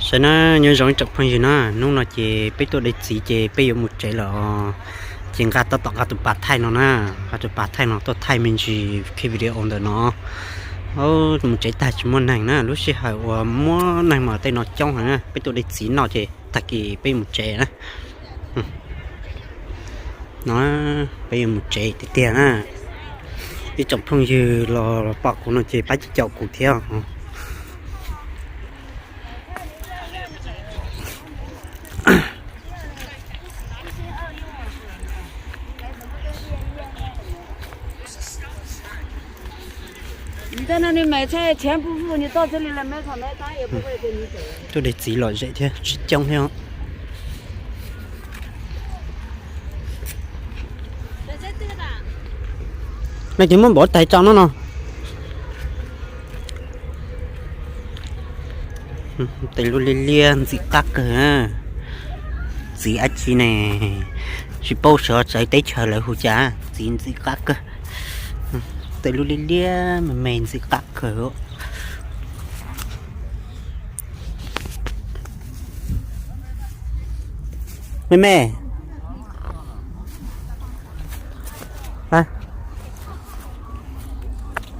Sawv na, nyob zoo ib tsoom phooj ywg na, hnub no ces peb tuaj de txiv ces peb yuav mus tsev lawm os. Ces nqa tab tom nqa tus pas thaij no na, nqa tus pas thaij no tuaj thaij me ntsis ki video ntawm no. Mus tsev tag tsis muaj neeg na, lub sij hawm uas muaj neeg mas tej no coob heev na, peb tuaj de txiv no ces tag kis peb mus tsev na. No, peb yuav mus tsev tiag tiag na. Ib tsoom phooj ywg los pom kuv no ces pab caum kuv thiab. Tuaj de txiv lom zem thiab tsis coob thiab. No ces muab npaum tais tso no no. Tej lub liab liab ntxim qab kawg. Txiv dab tsi ne, tsis paub sawv txawv teb chaws lawv hu cas, txiv ntxim qab kawg. Tej lub liab liab me me ntxim qab kawg. Me me,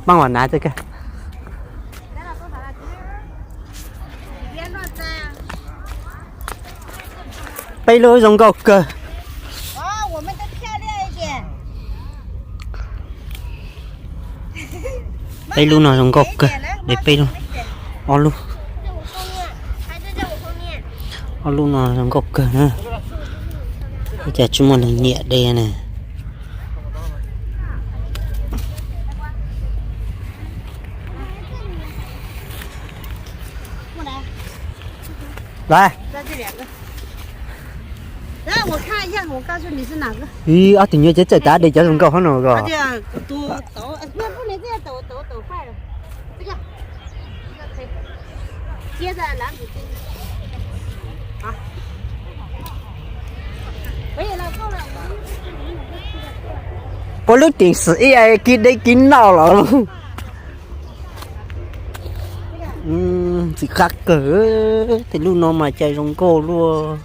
pab ua nav. Peb lub zoo nkauj kawg. Peb lub no zoo nkauj kawg, de peb lub, ob lub, ob lub no zoo nkauj kawg na. Cas tsis muaj neeg nyiam de ne. Ob tug nyuj ces txawm tav de cov zoo nkauj hov no os. Puab lub ceem xwm ib kiv de kiv noj los. Ntxim qab kawg, tej lub no mas cas zoo nkauj luaj.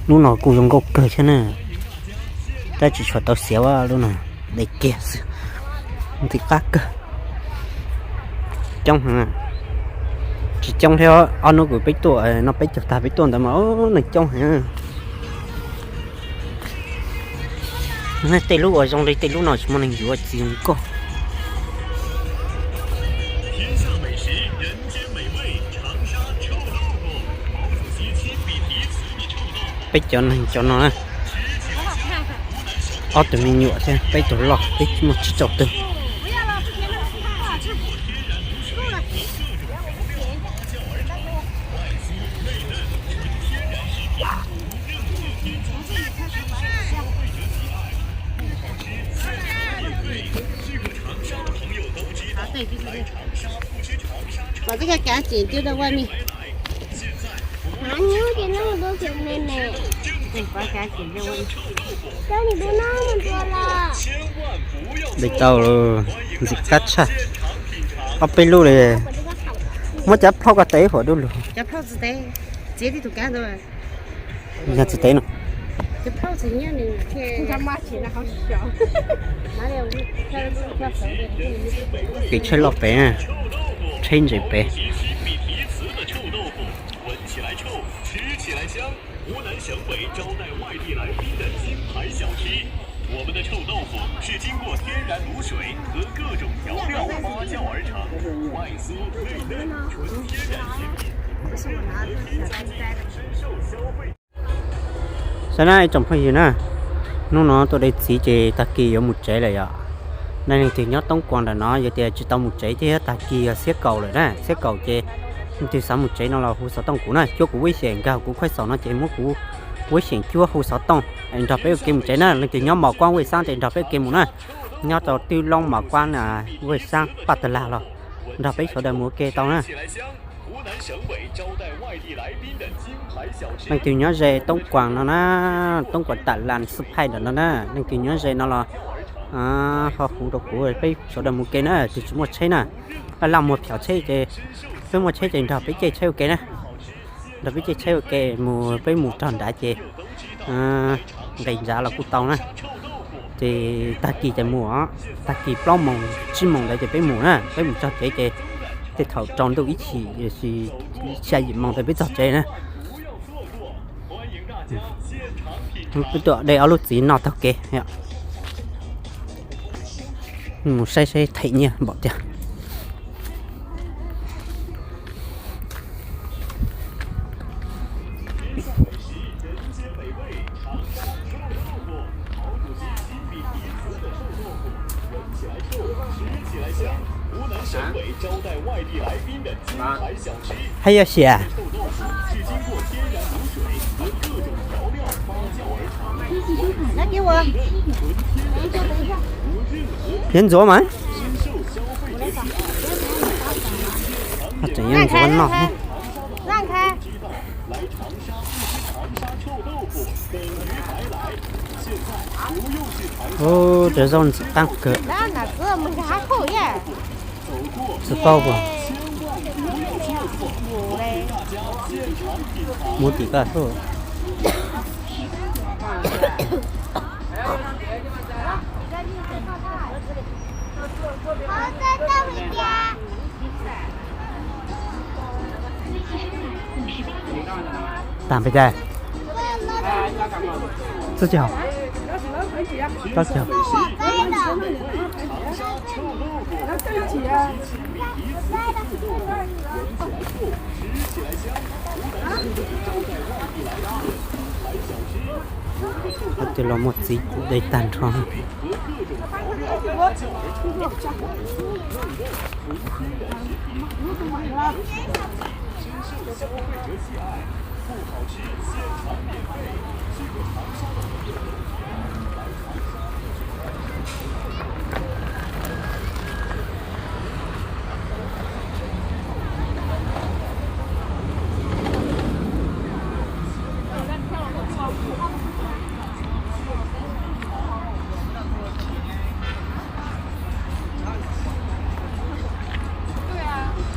Lub no kuj zoo nkauj kawg thiab na, tab tsis tshua tau xiav lub no, de kiag xwb. Ntxim qab kawg. Coob heev, tsis coob thiab, ob hnub kuv peb tuaj no peb caug tag peb tuaj ntawd mas neeg coob heev. Tej lub uas zoo li tej lub no tsis muaj neeg yuav, txiv zoo nkauj. Peb cov neeg cov no, ob tug me nyuam thiab peb tug loj, peb muaj tsib rau tug. Có cái cá剪chưa đâu qua mi. Hả, nhớ thì nó đuôi kiểu này nè. Có cá剪đâu qua mi. Cái này đuôi nó mình tua là. Li tau, ntxim qab tshaj. Ob peb lub li. Muab cov plhaub ko tev huam dub lug. Cov plhaub tsis tev, txiav tib tus kab ntawd. Yog tsis tev no. Kev tsheb loj pem, tsheb ntses pem. 湖南省委招待外地来宾的金牌小吃。我们的臭豆腐是经过天然卤水和各种调料发酵而成，外酥内嫩，纯天然食品，和添加剂深受消费 Saib na ib tsoom phooj ywg na, hnub no tuaj de txiv ces tag kis yuav mus tsev lawm yom. Leej twg nyob Toob Kuas ntawm no yog tias tsis tau mus tsev thiab tag kis yog xiab kaum lawm na, xiab kaum ces leej twg xav mus tsev no los hu xov tooj kuv na, cuab kuv web xyeem nkag kuv khuaj xaum no ces muab kuv web xyeem cuab hu xov tooj es nrog peb ua ke mus tsev na. Leej twg nyob Mos Kuab Wej Xaab ces nrog peb ua ke mus na, nyob rau Twb Loob Mos Kuab Wej Xaab Paj Tag Lag los nrog peb sawv daws mus ua ke tau na. Leej twg nyob ze Toob Kuas no na, Toob Kuas Tam Las Xwb Phaij ntawm no na, leej twg nyob ze no los Ho hu rau kuv peb sawv daws mus ke na, tus tsis muaj tsheb na. Laj laj muag phom tsheb ces, peb muaj tsheb ces nrog peb caij tsheb ua ke na. Nrog peb caij tsheb ua ke mus, peb mus txog nrad ces nqis ntsav los kuj tau na. Ces tag kis ces mus, tag kis plaub moos tsib moos ntawd ces peb mus na, peb mus txog tsev ces tej thaum tsaus ntuj ib chim xya yim moos ntawd peb txog tsev na. Peb tuaj de ob lub txiv no taug kev. Mus saib saib them nyiaj npaum tiag. Hais yog siam? Yuav ntxuav mas. Tseem yuav ntxuav noj. Ub, cov zaub ntxim qab kawg. Tsis paub puas? Muab tim koj. Tag pes tsawg? Tsib caug, rau caug. Hais tias los muag txiv de tag nrho.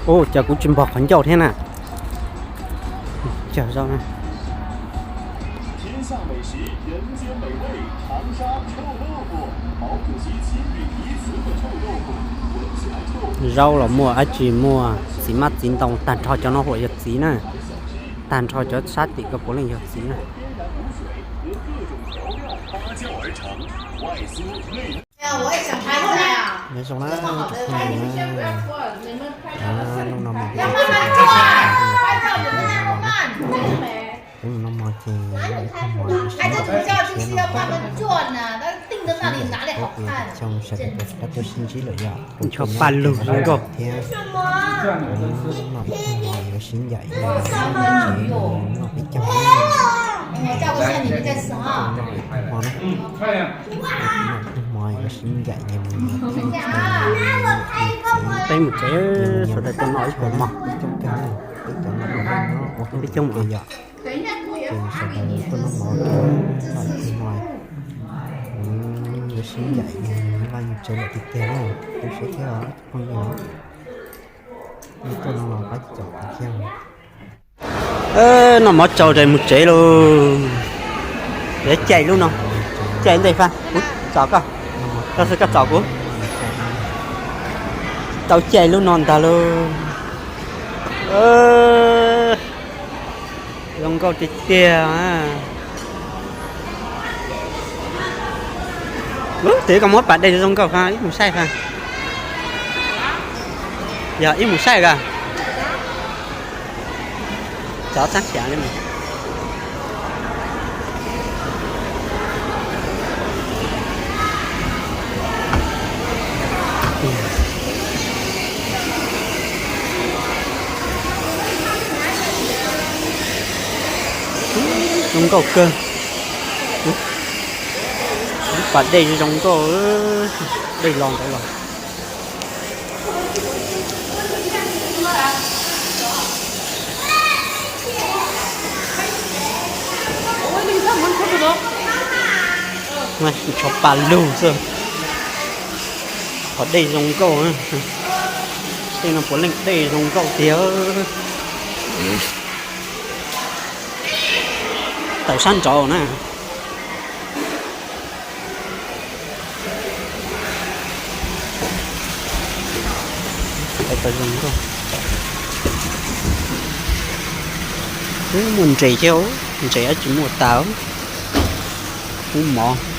Ub, cas kuv tsis npog qhov ncauj thiab na. Cog zaub na. Zaub los muaj, dab tsi muaj, txiv mab txiv ntoo, tag nrho cov no huam yog txiv na. Tag nrho cov sab tim ko puav leej yog txiv na. Nyob zoo na, tus phooj ywg na, hnub no mas peb tus txiv peb mus noj mov na, peb mus noj mov ces noj ib pluag mov sib ncaim thiab no, sib ncaim pab peb xyoo sawv daws puas rov qab tuaj sib ntsib lawm yom. Ncho pa lug zoo nkauj thiab. Noj ib pluag mov yuav sib ncaim, noj peb caug, noj ib pluag mov na. Noj ib pluag mov yuav sib ncaim ces mus, peb mus tsev, sawv daws tuaj noj ib pluag mov, peb coob kawg, peb cov no ua peb coob yom. Ces sawv daws tuaj noj mov, noj ib pluag mov, yuav sib ncaim, laj mus tsev lawm tiag tiag na, tu siab thiab os phooj ywg. Tuaj no los pab caum kuv thiab. Noj mov tsau ces mus tsev lauj. Yuav caij lub no, caij ntej Faj, kuv tsom koj, los sis koj tsom kuv. Tau caij lub no ntag lauj. Zoo nkauj tiag tiag. Lub twg koj muab pas dej zoo nkauj Faj, ib mus saib Faj. Yog ib mus saib koj. Tso txab xyav li mas. Zoo nkauj kawg. Pas dej zoo nkauj, dej los ntawd los. Ncho pa lug xwb. Qhov dej zoo nkauj, tej no puav leej dej zoo nkauj tiag. Tawm sab nraud na. Tawm zoo nkauj. Ub, muaj ntses thiab, ntses dab tsi muaj tas. Ub mov.